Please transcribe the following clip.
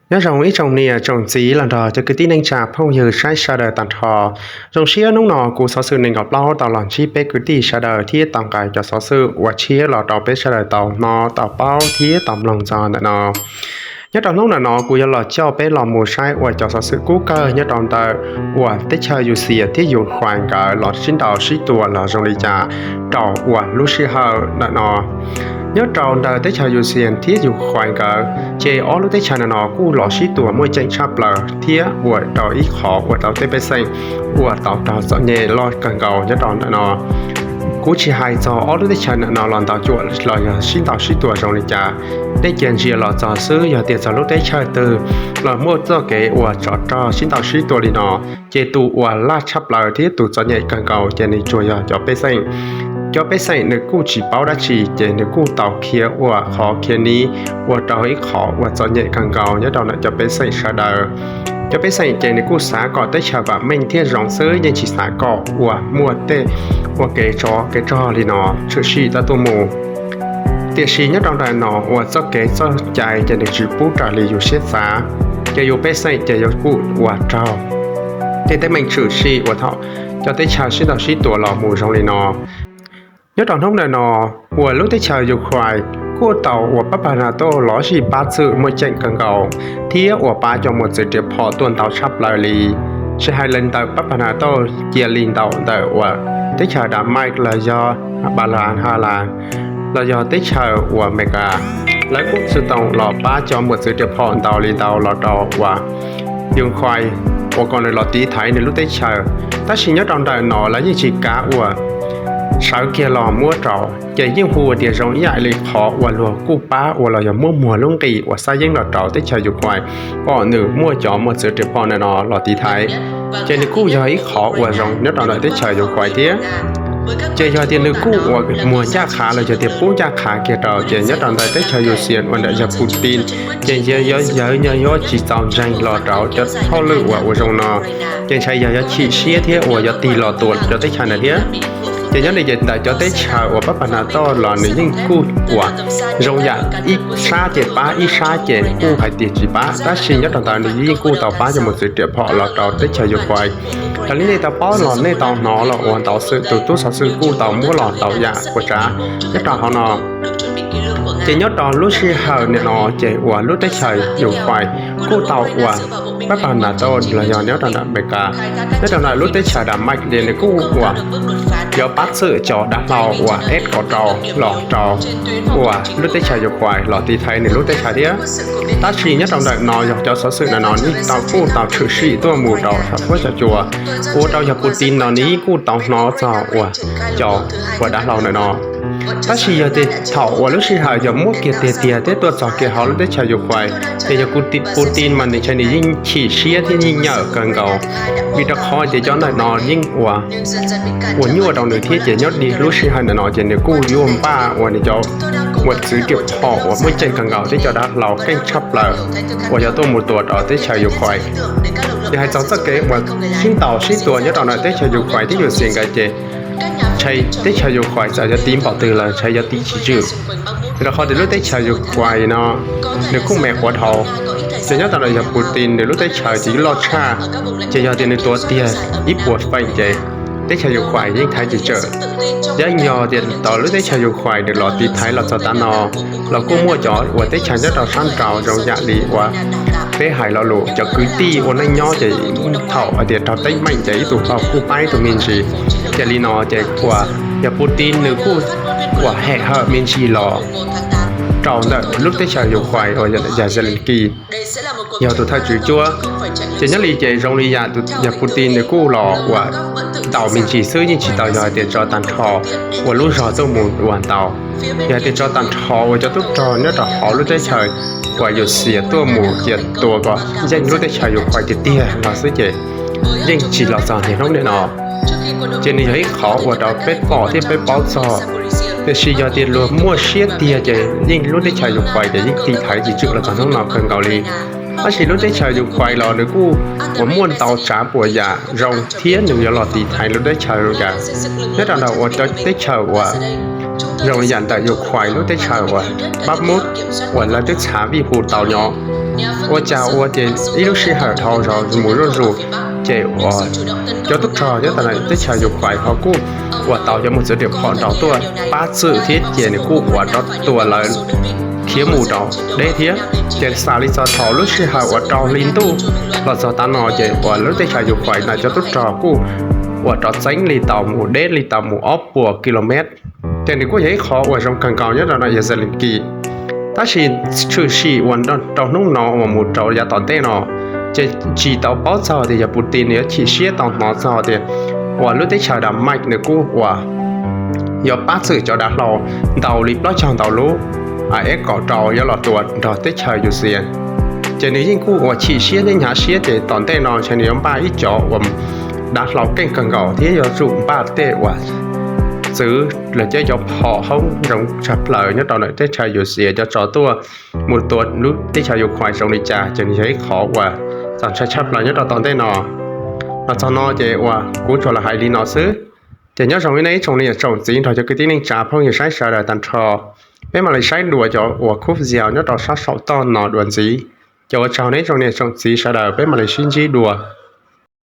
Nyob zoo ib tsoom niam tsoom txiv los nrog cov kwv tij neej tsa phooj ywg saib sawv daws tag nrho. Zoo siab hnub no kuv xov xwm nees nkaum plaub tau los ntsib peb kwv tij sawv daws thiab tau nqa cov xov xwm uas tshiab los rau peb sawv daws tau hnov tau paub thiab tau mloog txog ntawm no. Nyob rau hnub ntawm no kuv yuav los coj peb los mus saib uas cov xov xwm kub kawg nyob rau ntawm uas teb chaws Yus Xias thiab Yus Khuais nkawd los sib ntaus sib tua los zoo li cas rau uas lub sij hawm ntawm no. Nyob rau ntawm teb chaws Yus Xias thiab Yus Khuais nkawd ces ob lub teb chaws ntawm no kuj los sib tua muaj ceem tshaj plaws thiab ua rau ib qhov ua rau tej pej xeem uas tau raug txom nyem loj kawg nkaus nyob rau ntawm no. Kuv tsis hais txog ob lub teb chaws ntawm no los ntaus cuam los yog sib ntaus sib tua zoo li cas, nej cia ntsia los txog xwb, yog tias txog lub teb chaws twg los muaj txoj kev uas tsov rog sib ntaus sib tua li no, ces tus uas laj tshaj plaws thiab tus txom nyem kawg nkaus ces nws tsuas yog cov pej xeem. Cov pej xeem nws kuj tsis paub dab tsi ces nws kuj tau khiav ua qhov khiav niv ua rau ib qhov uas txom nyem kawg nkaus nyob rau ntawm cov pej xeem sawv daws. Cov pej xeem ces nws kuj xav kom teb chaws vam meej thiab zoo xwb, yeej tsis xav kom uas muaj tej ua kev tsov kev rog li no tshwm sim tau tuaj mus. Tiam sis nyob rau ntawm no uas txoj kev txoj cai ces nws tsis pub raws li yus siab xav, ces yus pej xeem ces yuav kuj ua raug tej teeb meem tshwm sim uas thaum cov teb chaws sib ntaus sib tua los mus zoo li no. Nyob rau hnub ntawm no uas lub teb chaws Yus Khuais kuj tau uas pab pag nas toj los sib pab txwm muaj ceem kawg nkaus thiab uas pab cov mos txwv riam phom tuaj ntau tshaj plaws li. Tsis hais li ntawm pab pag nas toj, cia li ntawm ntawm uas teb chaws Dam Maij los yog Ba Las Ha Las los yog teb chaws uas Amelikas, lawv kuj txwm tau los pab cov mos txwv riam phom ntau li ntau los rau uas Yus Khuais uas kom nws los tiv thaiv nws lub teb chaws. Tab sis nyob rau ntawm no lawv yeej tsis kav uas sawv kiag los muab rau, ces yeej hu tias zoo ib yam li qhov uas luag kuj pab uas los yog muab muag lub nqis uas xab yeeb los rau teb chaws Yus Khuais kom nws muaj cov mos txwv riam phom ntawm no los tiv thaiv. Ces nws kuj yog ib qhov uas zoo nyob rau ntawm teb chaws Yus Khuais thiab. Ces yog tias nws kuj uas muag ncaj qha los yog tias pub ncaj qha kiag rau, ces nyob rau ntawm teb chaws Yus Xias uas ntawm yawg Putin ces yawg yuav tsis txaus ntseeg los rau cov hauj lwm uas ua zoo no, ces ntshai yog yuav chim siab thiab uas yuav tig los tua cov teb chaws ntawd thiab. Ces nyob li ces ntawm cov teb chaws uas pab pag nas toj los nws yeej kuj uas zoo yam ib sab ces pab ib sab ces kuj hais tias tsis pab, tab sis nyob rau ntawd nws yeej kuj tau pab cov mos txwv riam phom los rau teb chaws Yus Khuais. Raws li nej tau paub los nej tau hnov los uas ntau xwm tus tub xov xwm kuj tau muab los ntau yam ua tsav nyob rau hauv no. Ces nyob rau lub sij hawm nim no ces uas lub teb chaws Yus Khuais kuj tau uas pab pag nas toj los yog nyob rau ntawm Amelikas, nyob rau ntawm lub teb chaws Dam Maij ces nws kuj uas yuav pab txwm cov dav hlau uas F kaum rau los rau uas lub teb chaws Yus Khuais los tiv thaiv nws lub teb chaws thiab. Tab sis nyob rau ntawm no yog cov xov xwm ntawm no nws tau kuj tau tshwm sim tuaj mus rau saum huab cov cua, ua rau yawg Putin no nws yeej kuj tau hnov txog uas cov uas dav hlau ntawm no. Tab sis yog tias thaum uas lub sij hawm yog muab kiag tiag tiag thiab tuaj txog kiag hauv lub teb chaws Yus Khuais, ces yawg Putin mas nws ntshai nws yeej chim siab thiab yeej nyawm kawg nkaus, vim rau qhov tias cov ntawm no yeej uas ua nyuaj rau nws thiab ces nyob li lub sij hawm ntawm no ces nws kuj yuav npaj uas nws cov mos txwv riam phom uas muaj ceem kawg nkaus thiab cov dav hlau keej tshaj plaws uas yuav tuaj mus tua rau teb chaws Yus Khuais. Ces hais txog txoj kev uas sib ntaus sib tua nyob rau ntawm teb chaws Yus Khuais thiab Yus Xias nkawd ces ntshai teb chaws Yus Khuais txawm yuav tiv npaum twg los ntshai yuav tiv tsis tswm. Rau qhov tias lub teb chaws Yus Khuais no nws kuj me quav dhau, ces nyob rau ntawm yawg Putin nws lub teb chaws ces yuav loj tshaj, ces yog tias nws tua tiag ib puas feem ces teb chaws Yus Khuais yeej thaiv tsis tswm. Yeej yog tias tau lub teb chaws Yus Khuais nws los tiv thaiv los txog tav no los kuj muaj cov uas teb chaws nyob rau sab nraud zoo yam li uas peb hais lo lus cov kwv tij ua neej nyob ces thaum hais tias raug teeb meem ces ib tug ho kuj pab ib tug me ntsis. Ces li no ces uas yawg Putin nws kuj uas hem hawm me ntsis los rau ntawm lub teb chaws Yus Khuais uas yog Zelensky, yog tus thawj tswv cuab. Ces nyob li ces zoo li yam tus yawg Putin nws kuj los uas ntaus me ntsis xwb, yeej tsis tau yog hais tias tso tag nrho uas lub zog tuaj mus uas ntaus. Yog hais tias tso tag nrho uas cov tub rog nyob rau hauv lub teb chaws uas Yus Xias tuaj mus cia tua kom yeej lub teb chaws Yus Khuais tiag tiag los xwb ces yeej tsis los txog niaj hnub nim no. Ces nws yog ib qhov uas rau peb pom thiab peb paub txog. Tiam sis yog tias luag muaj siab tiag ces yeej lub teb chaws Yus Khuais ces yeej tiv thaiv tsis tswm los txog hnub no kawg nkaus li. Tab sis lub teb chaws Yus Khuais los nws kuj uas muaj ntau tsav puas yam zoo thiab nws yuav los tiv thaiv lub teb chaws zoo yam nyob rau ntawm uas cov teb chaws uas zoo li yam ntawm Yus Khuais lub teb chaws uas Bakhmut uas lawv twb txhav vij hu tau nyob. Ua cas ua ces ib lub sij hawm dhau zog mus zuj zus, ces uas cov tub rog nyob tom teb chaws Ukraine ho kuj uas tau cov mos txwv riam phom nrog tuaj pab txwm thiab ces nws kuj uas rov tua lawv khiav mus rau deb thiab. Ces xav li txog thaum lub sij hawm uas rau hli ntuj los txog tav no ces uas lub teb chaws Ukraine ntawd cov tub rog kuj uas rov txeeb li tau mus deb li tau mus ob puas kilomev. Ces nws kuj yog ib qhov uas zoo kawg nkaus nyob rau no yog Zelensky. Tab sis tshwm sim uas rau hnub no uas mus rau yav tom ntej no, ces tsis tau paub txog tias yog Putin nws yuav chim siab tau hnov txog tias uas lub teb chaws Denmark nws kuj uas yuav pab txwm cov dav hlau ntau li plaub caug ntau lub F kaum rau yuav los tua nrog teb chaws Ukraine. Ces nws yeej kuj uas chim siab thiab hnyav siab ces tom ntej no ntshe nws yuav npaj ib cov uas dav hlau keej kawg nkaus thiab yuav tsum npaj tej uas txwv los ceb cov phom hoob zoo tshaj plaws nyob rau ntawm teb chaws Ukraine cov tso tuaj mus tua lub teb chaws Ukraine zoo li cas, ces nws yog ib qhov uas txaus ntshai tshaj plaws nyob rau tom ntej no. Los txog no ces uas kuv tsuas los hais li no xwb. Ces nyob zoo nej ib tsoom niam tsoom txiv nrog cov kwv tij neej tsa phooj ywg saib sawv daws tag nrho. Peb mam li saib dua cov uas khub video nyob rau sab saum toj no dua ntxiv. Ces ua tsaug nej ib tsoom niam tsoom txiv sawv daws, peb mam li sib ntsib dua.